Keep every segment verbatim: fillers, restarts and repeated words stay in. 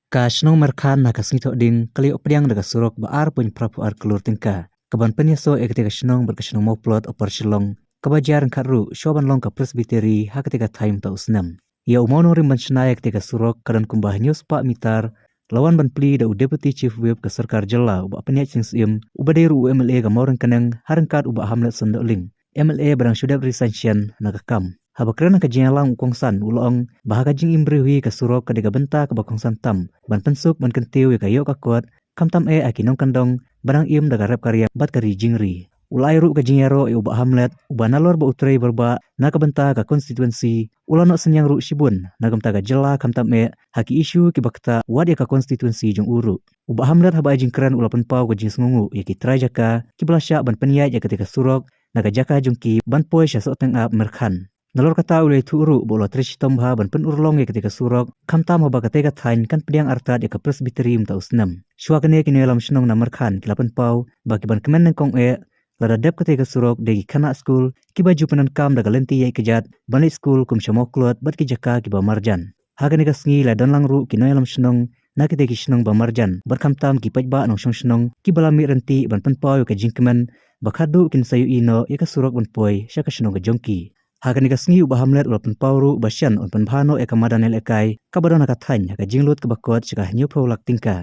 Ka shnong Markhan na ka sngi Thohdieng ka la ïoh pdiang da ka surok ba ar point phra phew ar klur tyngka, kaban pynïasoh ïa katei ka shnong bad ka shnong Mawplot Upper Shillong, kaba jia ryngkat ruh shuwa ban long ka Presbytery ha katei ka thaiñ mynta u snem. Ïa u mawnongrim ban shna ïa katei ka surok ka don kumba hynñiew spah mitar, la wan ban plie da u Deputy Chief Whip ka sorkar jylla u Bah Pynïaid Sing Syiem, uba dei ruh u M L A ka Mawryngkneng, ha ryngkat u Bah Hamlet Sohndohling, M L A ba dang shu dep resign shen na ka kam. Haba kren ha ka jingïalang u kongsan u la ong ba ha ka jingim briew hi ka surok ka dei ka bynta kaba kongsan tam ban pynsuk ban kyntiew ïa ka ïoh ka kot, khamtam eh ha ki nongkyndong ba dang im da ka rep ka riam bad ka ri jingri. U la ai ruh ka jingïaroh ïa u Bah Hamlet, uba nalor ba u trei bor bha na ka bynta ka constituency, u la noh synñiang ruh shibun na ka bynta ka jylla, khamtam eh ha ki issue kiba ktah wat ïa ka constituency jong u ruh. U Bah Hamlet haba ai jingkren u la pynpaw ka jingsngewnguh ïa ki trai jaka kiba la shah ban pynïaid ïa katei ka surok na ka jaka jong ki ban poi sha Sohtengap Markhan. Nalor kata u la ïathuh ruh ba u la trei shitom bha ban pynurlong ïa katei ka surok, khamtam haba katei ka thaiñ kan pdiang artat ïa ka Presbytery mynta u snem. Shuwa kane ki nongïalam shnong na Markhan ki la pynpaw ba ki ban kmen nyngkong eh lada dep katei ka surok dei ki khynnah skul kiba ju pyndonkam da ka lynti ïaid kjat ban leit skul kum sha Mawklot bad ki jaka kiba marjan. Ha kane ka sngi la don lang ruh ki nongïalam shnong na kitei ki shnong ba marjan bad khamtam ki paidbah nongshong shnong kiba la mih ryntih ban pynpaw ïa ka jingkmen ba khadduh kin sa ïohi noh ïa ka surok ban poi sha ka shnong ka jong ki. Ha kane ka sngi u Bah Hamlet u la pynpaw ruh ba shen un pynbha noh ïa ka madan ïalehkai kaba don ha ka thaiñ ha ka jinglut kaba kot sha ka hynñiewphew lak tyngka.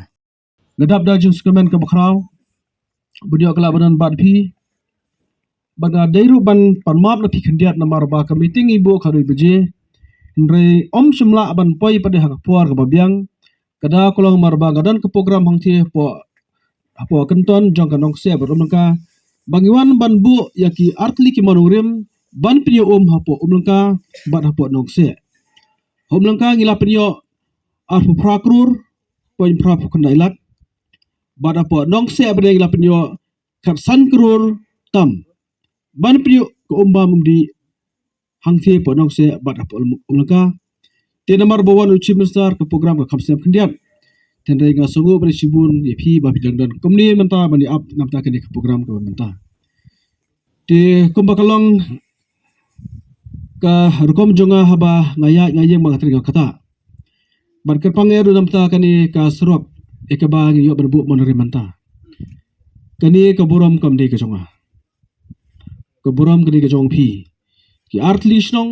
Nga dap da jingsngewkmen kaba khraw ban ïoh ka lad ba don bad phi. Bad nga dei ruh ban pan map na phi khyndiat namar ba ka meeting i buh ka dei baje. Hynrei ym shym lah ban poi pat de ha ka por kaba biang. Ka daw ka long namar ba nga don ka program hangthie hapoh, hapoh kynton jong ka Nongkseh bad Umlyngka. Ba ngi wan ban buh ïa ki artylli ki mawnongrim ban pynïoh um hapoh Umlyngka bad hapoh Nongkseh. Umlyngka ngi la pynïoh arphew phra klur point phra phew khyndai lak. Bad hapoh Nongkseh bad ngi la pynïoh khatsan klur tam ban pynïoh ka um bam um dih hangthie hapoh Nongkseh bad hapoh Umlyngka. Te namar ba wan u Chief Minister ka program ka kham snem khyndiat. Hynrei nga sngewnguh ba dei shibun ïa phi ba phi dang don kumne mynta ban ïa ap namar kane ka program kaba mynta. Te kumba ka long ka rukom jong nga haba nga ïaid nga ïeng ba nga trei nga kata. Bad kyrpang eh ruh namar kane ka surok ïa kaba ngi ïoh ban buh mawnongrim mynta. Kane ka burom kam dei ka jong nga. Ka burom ka dei ka jong phi. Ki artylli shnong,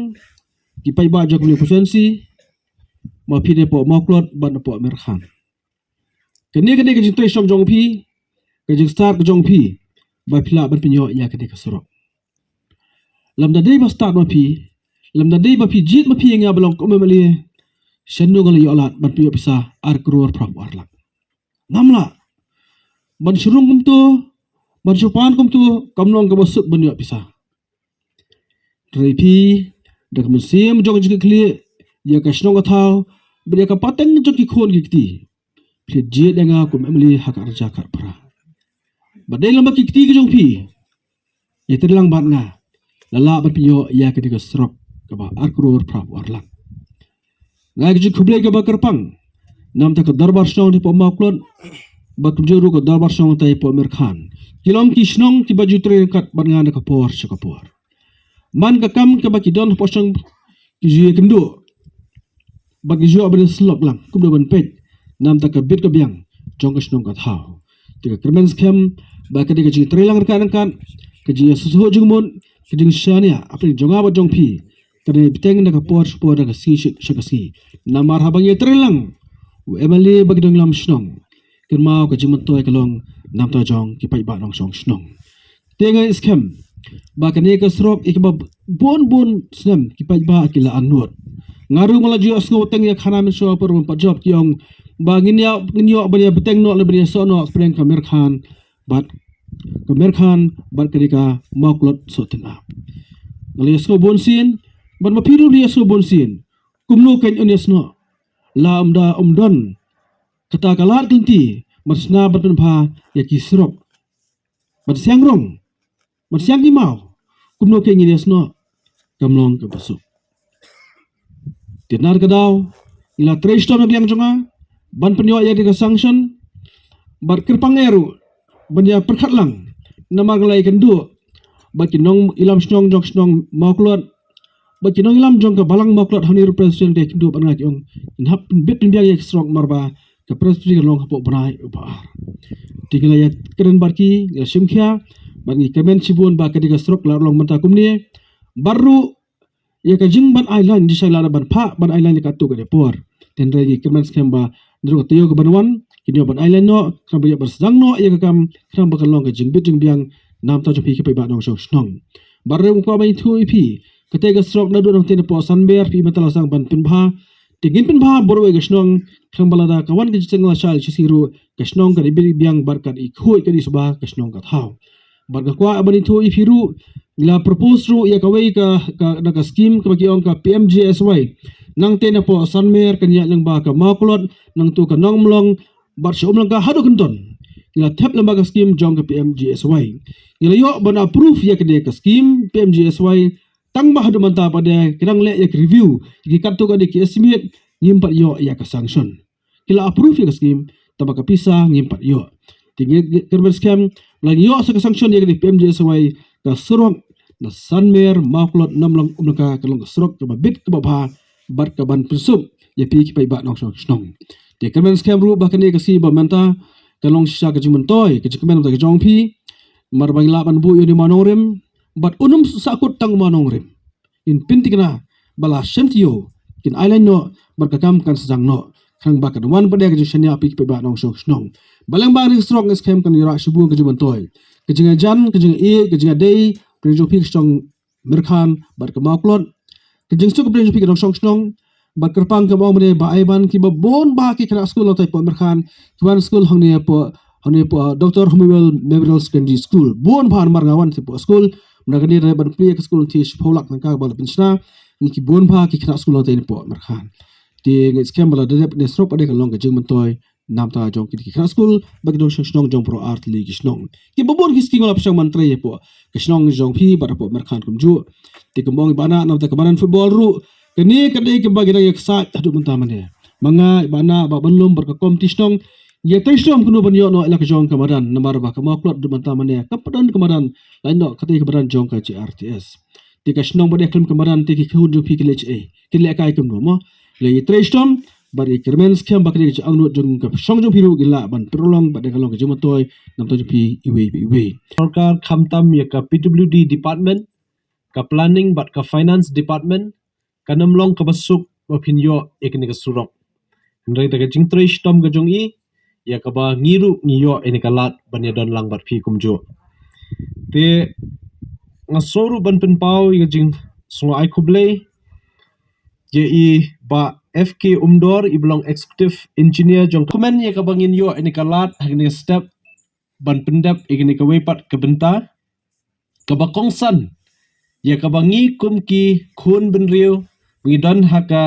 ki paidbah jong kane ka constituency, ma phi ne hapoh Mawklot bad hapoh Markhan. Kane ka dei ka jingtrei shnong jong phi, ka jingstad ka jong phi, ba phi lah ban pynïoh ïa kane ka surok. Lymda dei ba stad ma phi, lymda dei ba phi jied ma phi ïa nga ba long kum M L A, shano nga la ïoh lad ban pynïoh pisa ar klur phra phew ar lak. Ngam lah. Ban shu rung kumto, ban shu pan kumto, kam long kaba suk ban ïoh pisa. Hynrei phi, da ka mynsiem jong ka jingkitkhlieh ïa ka shnong ka thaw bad ïa ka pateng jong ki khun ki kti, phi jied ïa nga kum M L A ha ka ar hajar khatphra. Bad dei lem bad ki kti ki jong phi, ïatreilang bad nga, la lah ban pynïoh ïa kane ka surok kaba ar klur phra phew ar lak. Nga ai ka jingkhublei kaba kyrpang namar ka dorbar shnong hapoh Mawklot bad kumjuh ruh ka dorbar shnong hapoh Markhan. Ki long ki shnong kiba ju trei ryngkat bad nga na ka por sha ka por. Man ka kam kaba ki don hapoh shnong ki ju ïakynduh bad ki ju ïoh ban ïasyllok lang kumno ban peit namar ka bit ka biang jong ka shnong ka thaw. Te ka kyrmen skhem ba ka dei ka jingtrei lang ryngkat ryngkat, ka jingïasngewsih jingmut, ka jingshaniah hapdeng jong nga bad jong phi. Ka dei bteng na ka por sha ka por, na ka sngi sha ka sngi. Namar haba ngi ïatreilang, u M L A bad ki nongïalam shnong, kynmaw ka jingmyntoi ka long namar jong ki paidbah nongshong shnong. Te nga ngeit skhem ba kane ka surok ïa kaba bun bun snem ki paidbah ki la angnud. Nga ruh nga la ju ïohsngew teng ïa khana mynshuwa por ban pat jop ki ong ba ngin ïa, ngin ïoh ban ïa bteng noh lane ban ïasoh noh hapdeng ka Markhan bad ka Markhan bad kane ka Mawklot Sohtengap. Nga la ïohsngew bun sien bad ma phi ruh la ïohsngew bun sien. Kumno kein un ïasnoh la ym da ym don kata ka lad ka lynti ban shna ban pynbha ïa ki surok. Ban siang rong, ban siang ki maw, kumno kein ngin ïasnoh, kam long kaba suk. Te na ka daw ngi la trei shitom na ka liang jong nga ban pynïoh ïa ka sanction bad kyrpang eh ruh ban ïa pyrkhat lang namar nga la ïakynduh bad ki nongïalam shnong jong ka shnong Mawklot bad ki nongïalam jong ka balang Mawklot, hangne ruh president ka ïakynduh bad nga, ki ong ngin hap pynbit pynbiang ïa ka surok namar ba ka Presbytery ka long hapoh bnai u ba ar. Te ngi la ïa kren bad ki, ngi la shim khia, bad ngi kyrmen shibun ba ka dei ka surok la long mynta kumne. Bad ruh ïa ka jingban ai line, jingshai lada ban phah ban ai line ïa katto katne por. Te hynrei ngi kyrmen skhem ba naduh ka taïew ka ban wan, kin ïoh ban ai line noh, khnang ba ïoh ban sdang noh ïa ka kam, khnang ba kan long ka jingbit jingbiang namta jong phi ki paidbah nongshong shnong. Bad ruh nga kwah ban ïathuh ïa phi, katei ka surok naduh nangtei napoh Sanmer phi mynta la sdang ban pynbha. Te ngin pynbha baroh ïa ka shnong, khnang ba lada ka wan ka jingshai lashai shisngi ruh, ka shnong kan i bit i biang bad kan i khuid kan i suba ka shnong ka thaw. Bad nga kwah ban ïathuh ïa phi ruh, ngi la propose ruh ïa kawei ka, ka, na ka scheme kaba ki ong ka P M G S Y. Nangtei napoh Sanmer kan ïaid lyngba ka Mawklot, nangta ka Nongmlong, bad sha Umlangka haduh Kyndon. Ngi la thep lyngba ka scheme jong ka P M G S Y. Ngi la ïoh ban approve ïa kane ka scheme P M G S Y, tang ba haduh mynta pat de ki dang leh ïa ka review, ïa ki katto katne ki estimate, ngim pat ïoh ïa ka sanction. Ki la approve ïa ka scheme, tang ba ka pisa ngim pat ïoh. Te ngi, ngi kyrmen skhem, la ngi ïoh sa ka sanction ïa kane P M G S Y, ka surok na Sanmer, Mawklot, Nongmlong, Umlangka, kan long ka surok kaba bit kaba bha, bad kaban pynsuk ïa phi ki paidbah nongshong shnong. Te kyrmen skhem ruh ba kane ka sngi ba mynta, kan long shisha ka jingmyntoi, ka jingkmen ka jong phi, namar ba ngi lah ban buh ïa une u mawnongrim, bad um sahkut tang u mawnongrim. Ngin pynthikna ba la shem taïew, kin ai line noh, bad ka kam kan sdang noh. Khnang ba kan wan pat de ka jingshaniah phi ki paidbah nongshong shnong. Ba lyngba kane ka surok ngi skhem kan ïarap shibun ka jingmyntoi, ka jingïajan, ka jingïaid, ka jingïadei, ka jong phi ka shnong Mirkhan bad ka Mawklot. Ka jingsuk ka jong phi ka nongshong shnong. Bad kyrpang ka ong mynne ba ai ban kiba bun bha ki khynnah skul nangtei hapoh Mirkhan, ki wan skul hangne hapoh, hangne hapoh, uh, Doctor Homiwell Memorial Secondary School. Bun bha namar nga wan hapoh skul, mynta kane da ban plie ka skul te shiphew lak tyngka ba la pynshna, ngi ki bun bha ki khynnah skul nangtei hapoh Mirkhan. Te ngi skhem ba la dep ne surok pat de kan long ka jingmyntoi namta jong ki, ki khynnah skul bad ki nongshong shnong jong baroh artylli ki shnong. Kiba bun ki shnong la pynshong ban trei hapoh ka shnong jong phi bad hapoh Mirkhan kumjuh. Te kumba ong i Bah Nah, namta ka madan football ruh, kane ka dei kaba ngi dang ïa ksaid haduh mynta mynne. Ma nga, i Bah Nah, Bah Banlum bad ka komiti shnong, ïa trei shitom kumno ban ïoh noh ïa la ka jong ka madan, namar ba ka Mawklot haduh mynta mynne kam pat don ka madan, lait noh katei ka madan jong ka J R T S. Te ka shnong ba dei khlem ka madan te ki khun jong phi ki leh ei, ki leh kai kumno mo. Lei ïa trei shitom bad ïa kyrmen skhem ba kane ka jingangnud jong ka shnong jong phi ruh kin lah ban pynurlong bad da ka long ka jingmyntoi namta jong phi iwei pa iwei. Sorkar khamtam ïa ka P W D department, ka planning bad ka finance department, kan ym long kaba suk ba phin ïoh ïa kane ka surok. Hynrei da ka jingtrei shitom ka jong i, ïa kaba ngi ruh ngi ïoh ïa kane ka lad ban ïa don lang bad phi kumjuh. Te nga sngew ruh ban pynpaw ïa ka jingsngew ai khublei ïa i Bah F K Umdor, i ba long executive engineer jong ka, kmen ïa kaba ngin ïoh ïa kane ka lad ha kane ka step ban pyndep ïa kane kawei pat ka bynta kaba kongsan ïa kaba ngi kum ki khun bynriew ngi don ha ka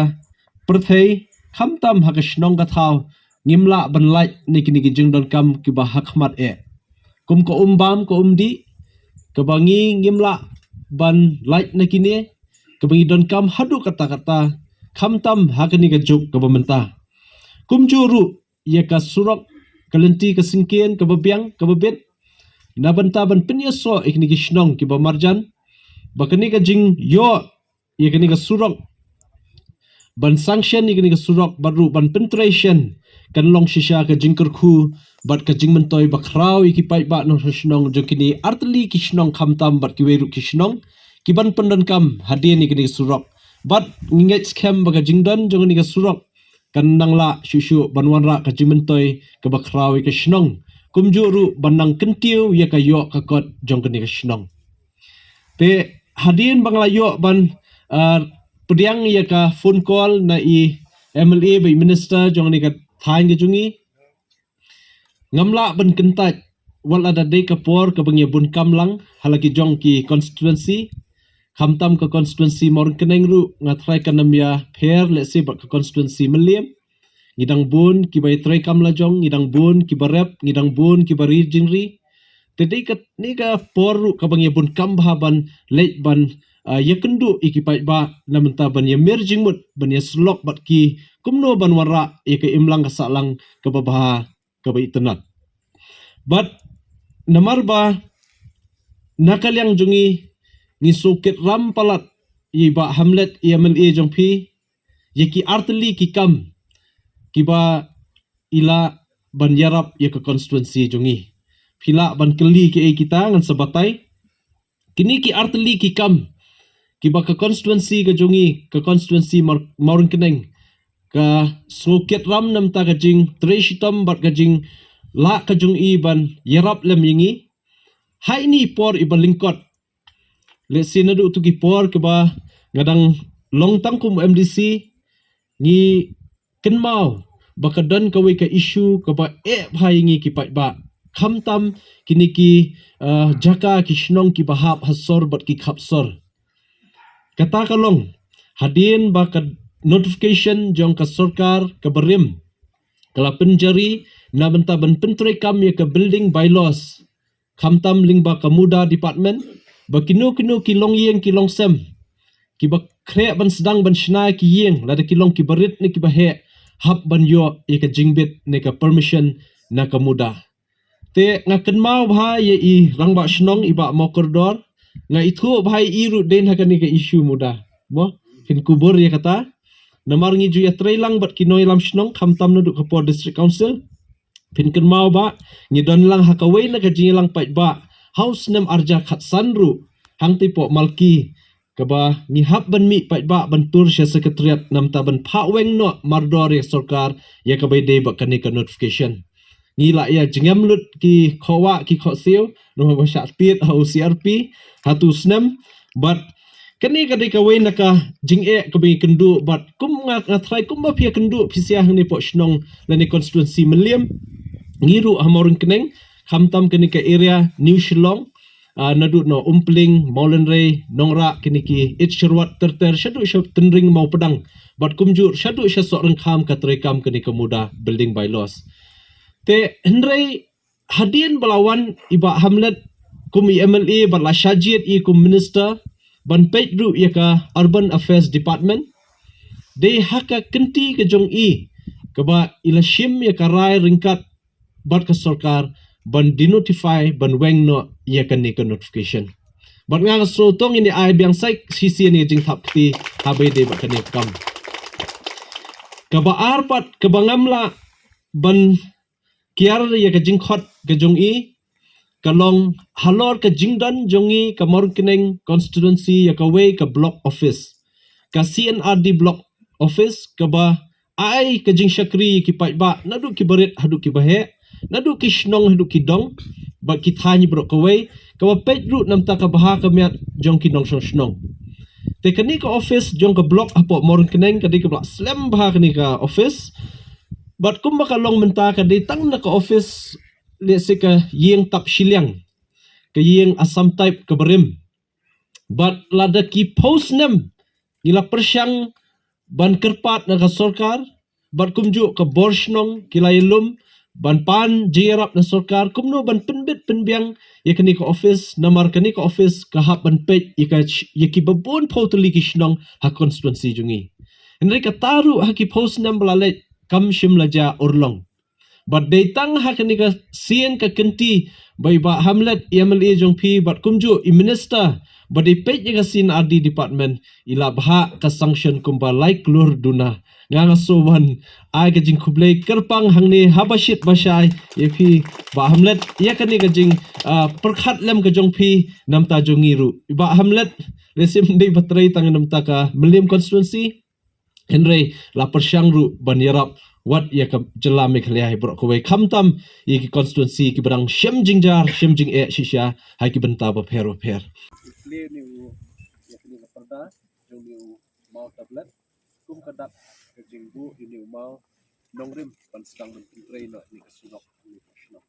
pyrthei, khamtam ha ka shnong ka thaw, ngim lah ban lait na kine ki jingdonkam kiba ha khmat eh. Kum ka um bam ka um dih, kaba ngi ngim lah ban lait na kine, kaba ngi donkam haduh katta katta, khamtam ha kane ka juk kaba mynta. Kumjuh ruh ïa ka surok, ka lynti ka syngkien kaba biang kaba bit, na bynta ban pynïasoh ïa kine ki shnong kiba marjan, ba kane ka jingïoh ïa kane ka surok, ban sanction ïa kane ka surok bad ruh ban pyntrei shen, kan long shisha ka jingkyrkhu bad ka jingmyntoi bakhraw ïa ki paidbah nongshong shnong jong kine artylli ki shnong khamtam bad kiwei ruh ki shnong kiban pyndonkam hadien ïa kane ka surok. Bad ngi ngeit skhem ba ka jingdon jong kane ka surok kan nang lah shuh shuh ban wanrah ka jingmyntoi kaba khraw ïa ka shnong, kumjuh ruh ban nang kyntiew ïa ka ïoh ka kot jong kane ka shnong. Te hadien ba nga la ïoh ban, ah, pdiang ïa ka phone call na i M L A bad i minister jong kane ka thaiñ ka jong ngi, ngam lah ban kyntait wat la da dei ka por kaba ngi ïa bun kam lang ha la ki jong ki constituency. Khamtam ka constituency Mawryngkneng ruh nga tharai kan ym ïa pher lehse bad ka constituency Mylliem. Ngi dang bun kiba ïa trei kam la jong, ngi dang bun kiba rep, ngi dang bun kiba ri jingri. Te dei kane ka por ruh kaba ngi ïa bun kam bha ban leit ban, ah, ïa kynduh ïa ki paidbah na bynta ban ïa mir jingmut, ban ïa sylloh bad ki kumno ban wanrah ïa ka imlang ka sahlang kaba bha kaba itynnad. Bad namar ba na ka liang jong ngi ngi sngewkit ram palat ïa i Bah Hamlet, i M L A jong phi, ïa ki artylli ki kam kiba i lah ban ïarap ïa ka constituency jong i. Phi lah ban kylli ki ei kita ngan sa batai. Kini ki artylli ki kam kiba ka constituency ka jong i, ka constituency Mawryngkneng, ka sngewkit ram namta ka jingtrei shitom bad ka jinglah ka jong i ban ïarap lem ïa ngi. Ha ini i por iba lyngkot, let's say naduh tu ki por kiba nga dang long tang kum MDC, ngi kynmaw ba ka don kawei ka issue kaba eh bha ïa ngi ki paidbah, khamtam kine ki, uh, jaka ki shnong kiba hap ha sor bad ki khap sor. Kata ka long hadien ba ka notification jong ka sorkar kaba rim ka la pynjari na bynta ban pyntreikam ïa ka building bylaws, khamtam lyngba ka MUDA department, ba kino kino ki longïing ki longsem kiba khreh ban sdang ban shna ki ïing, lada ki long kiba rit ne kiba heh, hap ban ïoh ïa ka jingbit ne ka permission na ka MUDA. Te nga kynmaw bha ïa i rangbah shnong i Bah Mawkordor, nga ithuh bha ïa i ruh dei ha kane ka issue MUDA. Mo, phin kubur ïa kata. Namar ngi ju ïatrei lang bad ki nongïalam shnong khamtam naduh ka por District Council. Phin kynmaw ba ngi don lang ha kawei na ka jingïalang paidbah ha u snem arhajar khatsan ruh, hangtei poh Malki, kaba ngi hap ban mih paidbah ban tur sha Secretariat namta ban phah weng noh mardor ïa sorkar ïa kaba ïadei bad kane ka notification. Ngi la ïa jingem lut ki khawah ki khawsiew, namar ba shah tied ha u CRP ha tu snem. Bad kane ka dei kawei na ka jingeh kaba ngi kynduh, bad kum nga, nga tharai kumba phi ïa kynduh phi sha hangne poh shnong lane constituency Mylliem, ngi ruh ha Mawryngkneng, khamtam kane ka area New Shillong, ah, naduh na Umpling, Mawlynrei, Nongrah, kine ki Eit Sherwat ter ter, shaduh sha Tynring Mawpdang, bad kumjuh shaduh sha Sohryngkham ka treikam kane ka MUDA building bylaws. Te hynrei hadien ba la wan i Bah Hamlet kum i MLA bad la shah jied i kum minister ban peit ruh ïa ka Urban Affairs Department, dei ha ka kynti ka jong i kaba i la shim ïa ka rai ryngkat bad ka sorkar ban denotify, ban weng noh ïa kane ka notification. Bad nga sngew tang ïa ne ai biang shisha ïa ne jingthap kti haba ïadei bad kane ka kam. Kaba ar pat kaba ngam lah ban kiar ïa ka jingkhot ka jong i ka long halor ka jingdon jong i ka Mawryngkneng constituency ïa kawei ka block office, ka C and R D block office, kaba ai ka jingshakri ïa ki paidbah naduh kiba rit haduh kiba heh, naduh ki shnong haduh ki dong, bad ki thaiñ baroh kawei, kaba peit ruh namta ka bha ka miat jong ki nongshong shnong. Te kane ka office jong ka block hapoh Mawryngkneng ka dei kaba la slem bha kane ka office. Bad kumba ka long mynta ka dei tang na ka office, let's say, ka ïing tap shiliang, ka ïing Assam type kaba rim. Bad lada ki phew snem ngi la pyrshang ban kyrpad na ka sorkar bad kumjuh ka bor shnong ki la ïalum ban pan jingïarap na sorkar kumno ban pynbit pynbiang ïa kane ka office, namar kane ka office ka hap ban peit ïa ka sh-, ïa ki babun phew tylli ki shnong ha constituency jong i. Hynrei kata ruh ha ki phew snem ba la leit kam shym la jia urlong. Bad dei tang ha kane ka sien ka kynti ba i Bah Hamlet, i MLA jong phi, bad kumjuh i minister ba dei peit ïa ka C and R D department, i la bhah ka sanction kumba lai klur duna. Nga nga sngew ban ai ka jingkhublei kyrpang hangne haba shit ba shai ïa phi Bah Hamlet ïa kane ka jing, ah, pyrkhat lem ka jong phi namta jong ngi ruh. I Bah Hamlet, lehse ym dei ba trei tang namta ka Mylliem constituency, hynrei la pyrshang ruh ban ïarap wat ïa ka jylla Meghalaya hi baroh kawei, khamtam ïa ki constituency kiba dang shem jingjar shem jingeh shisha ha ki bynta bapher bapher. Plie ne u, ïa kane ka pyrda jong ne u maw tablet kum ka dak ka jingbuh ïa ne u maw nongrim ban sdang ban pyntrei noh ïa ka surok ne ka shnong.